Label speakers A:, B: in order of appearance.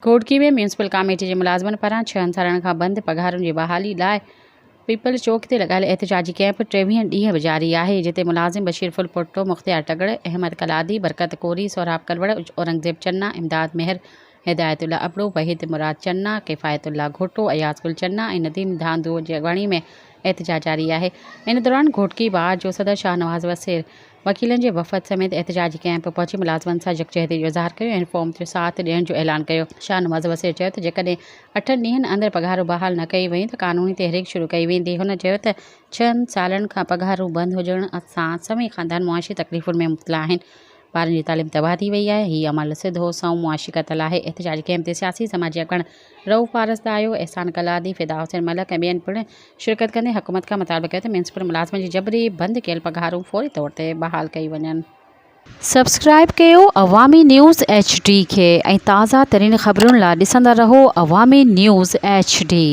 A: Ghotki ۾ municipal committee جي ملازمن پاران ڇهن سالن کان بند پگهارن جي بحالي لاء پيپلز چوڪ تي لڳايل احتجاجي ڪئمپ ٽيويهن ڏينهن به جاري آهي، جتي ملازم بشير ڦلپوٽو، مختيار ٽڳڙ، احمد ڪلادي، برڪت ڪوري، سهراب ڪلوڙ، اورنگزيب چنا، امداد مهر، هدايت الله ابڙو، وحيد مراد چنا، ڪفايت الله گهوٽو، اياز گل چنا ۽ نديم ڌانڌو جي اڳواڻي ۾ احتجاج جاري آهي. ان دوران گهوٽڪي بار جو صدر شاهنواز وسير، وڪيلن جي وفد سميت احتجاجي ڪئمپ پهچي ملازمن سان يڪجهتي جو اظهار ڪيو ۽ فارم تي ساٿ ڏيڻ جو اعلان ڪيو. شاهنواز وسير چيو ته جيڪڏهن اٺن ڏينهن اندر پگهارون بحال نه ڪيون ويون ته قانوني تحريڪ شروع ڪئي ويندي. هن چيو ته ڇهن سالن کان پگهارون بند هجڻ سان سوين خاندان معاشي تڪليفن ۾ مبتلا آهن. ٻارن جي تعليم تباهه ٿي وئي آهي، هي عمل سڌو سنئون معاشي قتل آهي. احتجاجي ڪئمپ تي سياسي سماجي اڳواڻ رئوف پارس دايو، احسان ڪلادي، فدا حسين ملڪ ۽ ٻين پڻ شرڪت ڪندي حڪومت کان مطالبو ڪيو ته ميونسپل ملازمن جي جبري بند ڪيل پگهارون فوري طور تي بحال ڪيون وڃن.
B: سبسڪرائيب ڪيو عوامي نيوز ايڇ ڊي کي ۽ تازه ترين خبرن لا ڏسندا رهو عوامي نيوز ايڇ ڊي.